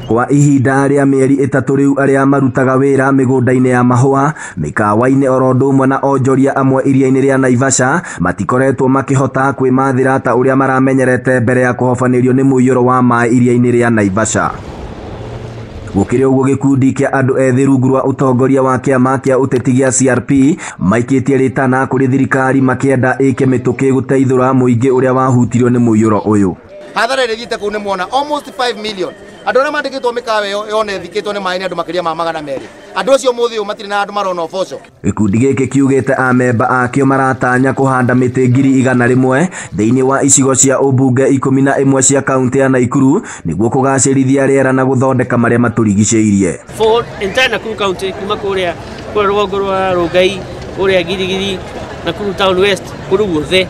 Kwa ihinda rĩa mĩeri 3 rĩu arĩa marutaga wĩra mĩgũnda-inĩ ya mahũa, mĩkawa-inĩ oro ũndũ ũmwe na onjoria amwe iria-inĩ rĩa Naivasha matikoretwo makĩhota kwĩmathĩra ta ũrĩa maramenyerete mbere ya kũhobanĩrio nĩ mũiyũro wa maĩ iria-inĩ rĩa Naivasha. Gũkĩrĩ ũguo gĩkundi kĩa andũ ethĩ rungu rwa ũtongoria wa kĩama kĩa ũteti gĩa CRP maikĩtie rĩtana kũrĩ thirikari makĩenda ĩke mĩtũkĩ gũteithũra mũingĩ ũrĩa wahutirio nĩ mũiyũro ũyũ. Hathara ĩrĩa ĩthiĩte kũu nĩ muona almost 5 million. Andũ arĩa mandĩkĩtwo mĩkawa ĩyo yone ĩthikĩtwo nĩ maĩ nĩ andũ makĩria ma 200. Andũ acio ũmũthĩ ũyũ matirĩ na andũ marona ũboco. Gĩkundi gĩkĩ kiugĩte amemba akĩo maratanya kũhanda mĩtĩ 100,000 thĩinĩ wa icigo cia ũmbunge 11 cia kaunti ya Nakuru nĩguo kũgacĩrithia rĩera na gũthondeka marĩa matũrigicĩirie. For entire Nakuru County kuma kũrĩa kũrĩa rũgongo rwa Rongai, kũrĩa Giligili, Nakuru Town West, kũndũ guothe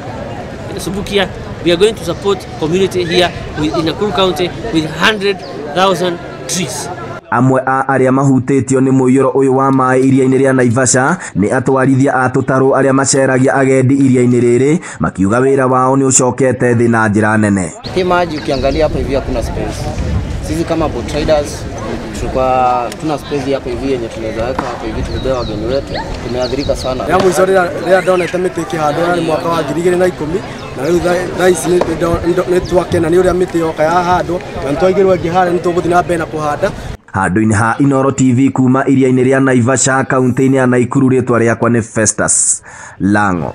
Subukia, we are going to support community here in Nakuru County with 100,000 trees. Amwe a arĩa mahutĩtio nĩ mũiyũro ũyũ wa maĩ iria-inĩ rĩa Naivasha nĩ atwarithia a tũtarũ arĩa maceragia agendi iria-inĩ rĩrĩ makiuga wĩra wao nĩ ũcokete thĩ na njĩra nene. Hii maji ukiangalia hapa hivi hakuna space. Sisi kama boat riders tulikuwa tuna space hapa hivi yenye tunaweza weka hapa hivi tubebe wageni wetu. Tumeathirika sana. Ya mwisho rĩrĩa ndonete mĩtĩ ĩkĩhandwo nĩ mwaka wa 2010 na rĩu thaa ici nĩ twakena nĩ ũrĩa mĩtĩ yoka yahandwo na nĩ twaigĩrwo ĩngĩ harĩa nĩ tũgũthiĩ na mbere na kũhanda. Handũ-inĩ ha Inooro TV kuma iria-inĩ rĩa Naivasha kaunti-inĩ ya Nakuru, rĩtwa rĩakwa nĩ Festus Lango.